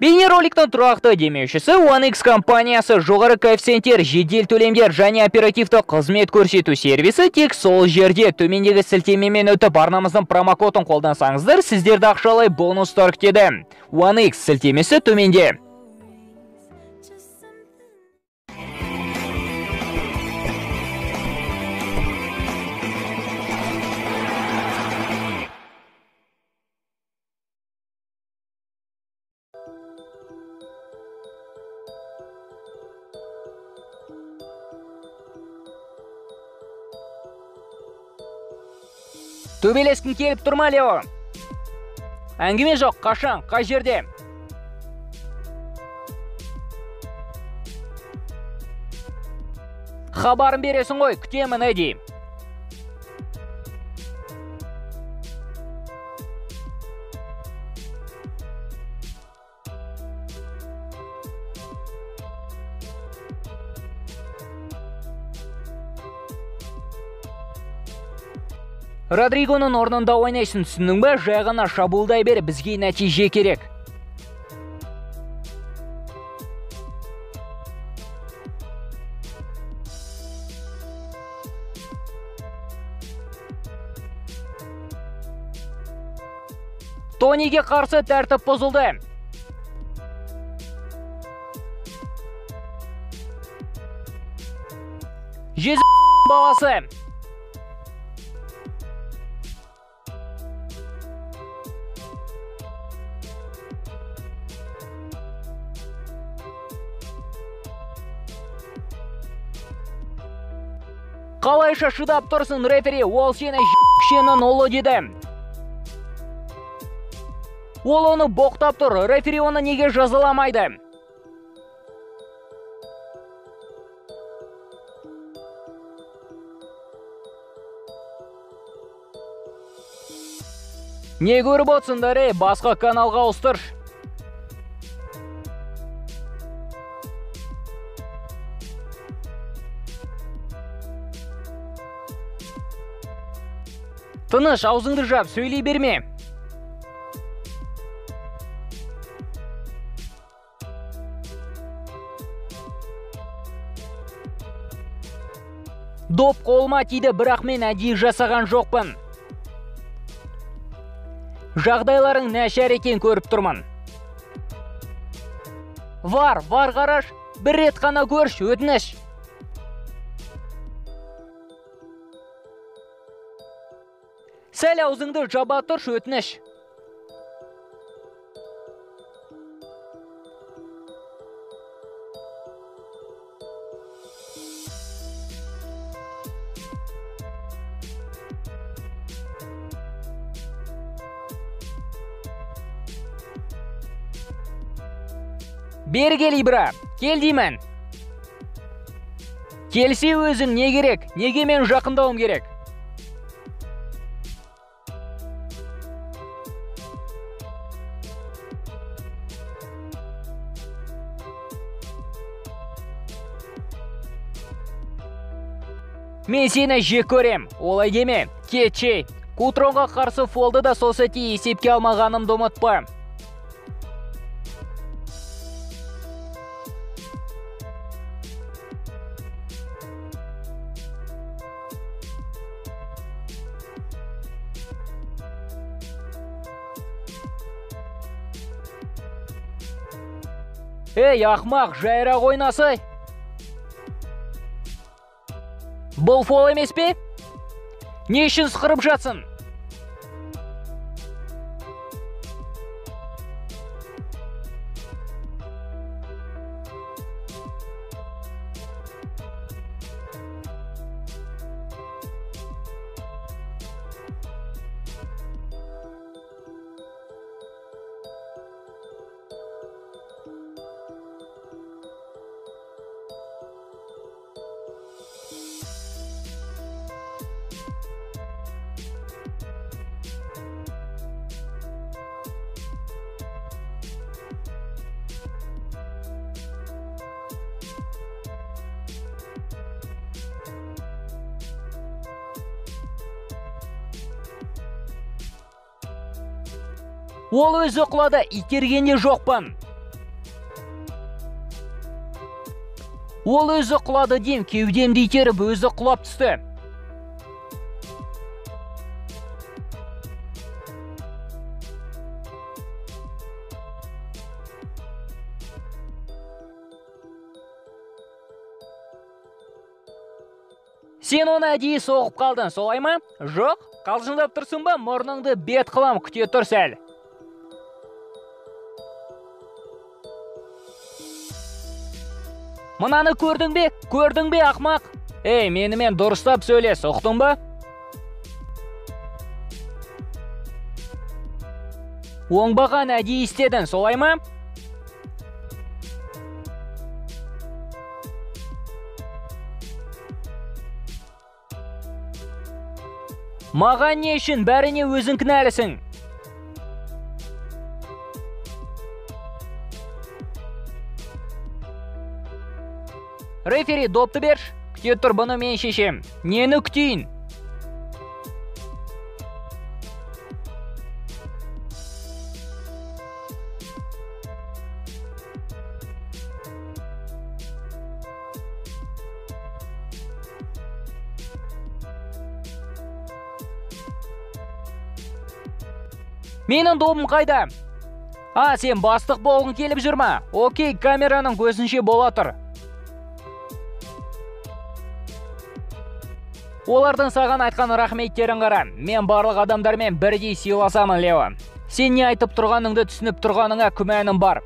Бейнероликтің тұрақты демеушісі OneX компаниясы. Жоғары коэффициенттер, жедел төлемдер және оперативті қызмет көрсету сервисі тек сол жерде. Төмендегі сілтемемен өтіп, арнамыздың промокодын қолдансаңыздар, сіздерді ақшалай бонустар күтеді. OneX сілтемесі төменде. Төбелескің келіп тұр ма, Лео? Әңгіме жоқ, қашан, қай жерде? Хабарын бересің ғой, күтемін, Эдди. Родригоның орнында ойнайсың, түсіндің бе? Жай ғана шабуылдай бер, бізге нәтиже керек. Тониге қарсы тәртіп бұзылды. Жез баласы. Қалайша шыдап тұрсың, рефери, ол сені ж**шенің ұлы деді. Ол оны боқтап тұр, рефери оны неге жазаламайды? Не көріп отырсыңдар, ей, басқа каналға ауыстыршы. Тыныш, аузыңды жап, сөйлей берме. Доп қолыма тиді, бірақ мен әдейі жасаған жоқпын. Жағдайларың нашар екен көріп тұрмын. Вар, вар қараш, бір рет қана көрші, өтініш. Сәл аузыңды жаба тұршы, өтініш. Бері кел, Ибра, кел деймін. Келсе өзің не керек, неге мен жақындауым керек? Мен сені жек көрем, олай деме, кетшей. Кутронға қарсы фолды да сол сәтте есепке алмағанымды ұмытпа. Ей, ақмақ, жайырақ ойнасай. Бұл фол емес пе? Не үшін сықырып жатсың? Ол өзі құлады, итерген де жоқпын. Ол өзі құлады дейм, кеудемді итеріп өзі құлап түсті. Сен оны әдейі соғып қалдың, солай ма? Жоқ, қалжыңдап тұрсың ба? Мұрныңды бет қылам, күте тұр сәл. Мынаны көрдің бе? Көрдің бе, ақмақ? Ей, менімен дұрыстап сөйлес, ұқтың ба? Оңбаған әдейі істедің, солай ма? Маған не үшін, бәріне өзің кінәлісің? Рефери, допты берші. Күте тұр, бұны мен шешем. Нені күтейін? Менің добым қайда? А, сен бастық болғың келіп жүр ма? Окей, камераның көзінше бола тұр. Олардың саған айтқан рахметтерін қара. Мен барлық адамдармен бірдей сыйласамын, Лео. Сен не айтып тұрғаныңды түсініп тұрғаныңа күмәнім бар.